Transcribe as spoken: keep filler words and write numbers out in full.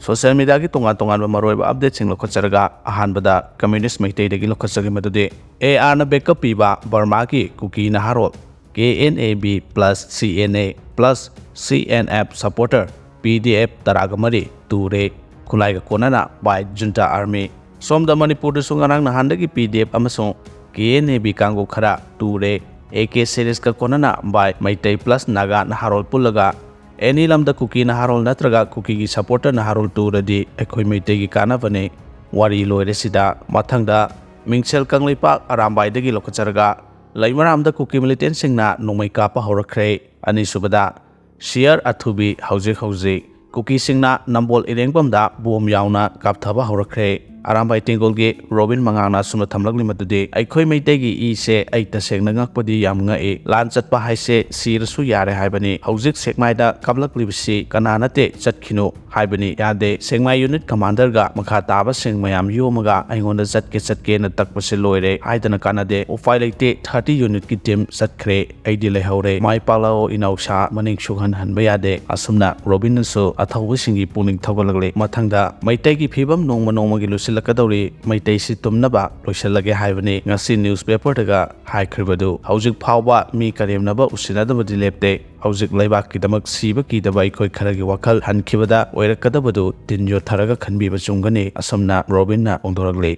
Social ꯃꯤꯗꯤꯌꯥꯒꯤ ꯇꯣꯉꯥꯟ ꯇꯣꯉꯥꯟꯕ ꯃꯔꯨꯑꯣꯏꯕ ꯑꯞꯗꯦꯠꯁꯤꯡ ꯂꯧꯈꯠꯆꯔꯒ, ꯑꯍꯥꯟꯕꯗ ꯀꯝꯌꯨꯅꯤꯁ꯭ꯠ ꯃꯩꯇꯩꯗꯒꯤ ꯂꯧꯈꯠꯆꯒꯦ꯫ ꯃꯗꯨꯗꯤ ꯑꯦ ꯑꯥꯔꯅ ꯕꯦꯛꯀꯞ ꯄꯤꯕ ꯕꯔꯃꯥꯒꯤ ꯀꯨꯀꯤ ꯅꯍꯥꯔꯣꯜ K N A B plus C N A plus C N F supporter P D F ꯇꯔꯥꯒ ꯃꯔꯤ ꯇꯨꯔꯦ ꯈꯨꯠꯂꯥꯏꯒ ꯀꯣꯟꯅꯅ by junta army꯫ ꯁꯣꯝꯗ ꯃꯅꯤꯄꯨꯔꯗꯁꯨ ꯉꯔꯥꯡ ꯅꯍꯥꯟꯗꯒꯤ ꯄꯤ ꯗꯤ ꯑꯦꯐ ꯑꯃꯁꯨꯡ ꯀꯦ ꯑꯦꯟ ꯑꯦ ꯕꯤ ꯀꯥꯡꯕꯨ ꯈꯔ ꯇꯨꯔꯦ꯫ ꯑꯦ ꯀꯦ ꯁꯦꯔꯤꯁꯀ ꯀꯣꯟꯅꯅ by ꯃꯩꯇꯩ ꯄ꯭ꯂꯁ ꯅꯥꯒꯥ ꯅꯍꯥꯔꯣꯜ ꯄꯨꯜꯂꯒ ꯑꯦꯅꯤ ꯂꯝꯗ ꯀꯨꯀꯤ ꯅꯍꯥꯔꯣꯜ ꯅꯠꯇ꯭ꯔꯒ ꯀꯨꯀꯤꯒꯤ ꯁꯄꯣꯔꯇꯔ ꯅꯍꯥꯔꯣꯜ ꯇꯨꯔꯗꯤ ꯑꯩꯈꯣꯏ ꯃꯩꯇꯩꯒꯤ ꯀꯥꯟꯅꯕꯅꯤ꯫ ꯋꯥꯔꯤ ꯂꯣꯏꯔꯦ ꯁꯤꯗ꯫ ꯃꯊꯪꯗ ꯃꯤꯡꯁꯦꯜ ꯀꯪꯂꯩꯄꯥꯛ ꯑꯔꯥꯝꯕꯥꯏꯗꯒꯤ ꯂꯧꯈꯠꯆꯔꯒ, ꯂꯩꯃꯔꯥꯝꯗ ꯀꯨꯀꯤ ꯃꯤꯂꯤꯇꯦꯟꯁꯤꯡꯅ ꯅꯣꯡꯃꯩ ꯀꯥꯞꯄ ꯍꯧꯔꯛꯈ꯭ꯔꯦ꯫ ꯑꯅꯤꯁꯨꯕꯗ, ꯁꯤꯌꯔ ꯑꯊꯨꯕꯤ ꯍꯧꯖꯤꯛ ꯍꯧꯖꯤꯛ ꯀꯨꯀꯤꯁꯤꯡꯅ ꯅꯝꯕꯣꯜ ꯏꯔꯦꯡꯕꯝꯗ ꯕꯣꯝ ꯌꯥꯎꯅ ꯀꯥꯞꯊꯕ ꯍꯧꯔꯛꯈ꯭ꯔꯦ꯫ ꯑꯔꯥꯝꯕꯥꯏ ꯇꯦꯡꯒꯣꯜꯒꯤ ꯔꯣꯕꯤꯟ ꯃꯉꯥꯡꯅ ꯑꯁꯨꯝꯅ ꯊꯝꯂꯛꯂꯤ ꯃꯗꯨꯗꯤ, ꯑꯩꯈꯣꯏ ꯃꯩꯇꯩꯒꯤ ꯏꯁꯦ ꯑꯩ ꯇꯁꯦꯡꯅ ꯉꯛꯄꯗꯤ ꯌꯥꯝ ꯉꯛꯏ꯫ ꯂꯥꯟ ꯆꯠꯄ ꯍꯥꯏꯁꯦ ꯁꯤꯔꯁꯨ ꯌꯥꯔꯦ ꯍꯥꯏꯕꯅꯤ꯫ ꯍꯧꯖꯤꯛ ꯁꯦꯛꯃꯥꯏꯗ ꯀꯥꯞꯂꯛꯂꯤꯕꯁꯤ ꯀꯅꯥ ꯅꯠꯇꯦ, ꯆꯠꯈꯤꯅꯨ ꯍꯥꯏꯕꯅꯤ꯫ ꯌꯥꯗꯦ꯫ ꯁꯦꯛꯃꯥꯏ ꯌꯨꯅꯤꯠ ꯀꯃꯥꯟꯗꯔꯒ ꯃꯈꯥ ꯇꯥꯕꯁꯤꯡ ꯃꯌꯥꯝ ꯌꯣꯝꯃꯒ ꯑꯩꯉꯣꯟꯗ ꯆꯠꯀꯦ ꯆꯠꯀꯦꯅ ꯇꯛꯄꯁꯤ ꯂꯣꯏꯔꯦ ꯍꯥꯏꯗꯅ ꯀꯥꯟꯅꯗꯦ꯫ ꯎꯄꯥꯏ ꯂꯩꯇꯦ, ꯊꯥꯔꯇꯤ ꯌꯨꯅꯤꯠꯀꯤ ꯇꯤꯝ ꯆꯠꯈ꯭ꯔꯦ, ꯑꯩꯗꯤ ꯂꯩꯍꯧꯔꯦ꯫ ꯃꯥꯏ ꯄꯥꯛꯂꯛꯑꯣ ꯏꯅꯥꯎꯁꯥ, ꯃꯅꯤꯡ ꯁꯨꯛꯍꯟ ꯍꯟꯕ ꯌꯥꯗꯦ꯫ ꯑꯁꯨꯝꯅ ꯔꯣꯕꯤꯟꯅꯁꯨ ꯑꯊꯧꯕꯁꯤꯡꯒꯤ ꯄꯨꯛꯅꯤꯡ ꯊꯧꯒꯠꯂꯛꯂꯦ꯫ ꯃꯊꯪꯗ ꯃꯩꯇꯩꯒꯤ ꯐꯤꯕꯝ ꯅꯣꯡꯃ ꯅꯣꯡꯃꯒꯤ ꯂꯨꯁꯤꯜꯂꯛꯀꯗꯧꯔꯤ, ꯃꯩꯇꯩꯁꯤ ꯇꯨꯝꯅꯕ ꯂꯣꯏꯁꯤꯜꯂꯒꯦ ꯍꯥꯏꯕꯅꯤ꯫ ꯉꯁꯤ ꯅ꯭ꯌꯨꯁꯄꯦꯄꯔꯗꯒ ꯍꯥꯏꯈ꯭ꯔꯤꯕꯗꯨ ꯍꯧꯖꯤꯛ ꯐꯥꯎꯕ ꯃꯤ ꯀꯔꯦꯝꯅꯕ ꯎꯁꯤꯟꯅꯗꯕꯗꯤ ꯂꯦꯞꯇꯦ꯫ ꯍꯧꯖꯤꯛ ꯂꯩꯕꯥꯛꯀꯤꯗꯃꯛ ꯁꯤꯕ ꯀꯤꯗꯕ ꯑꯩꯈꯣꯏ ꯈꯔꯒꯤ ꯋꯥꯈꯜ ꯍꯟꯈꯤꯕꯗ ꯑꯣꯏꯔꯛꯀꯗꯕꯗꯨ ꯇꯤꯟ ꯌꯣꯠꯊꯔꯒ ꯈꯟꯕꯤꯕ ꯆꯨꯝꯒꯅꯤ꯫ ꯑꯁꯨꯝꯅ ꯔꯣꯕꯤꯟꯅ ꯐꯣꯡꯗꯣꯔꯛꯂꯤ꯫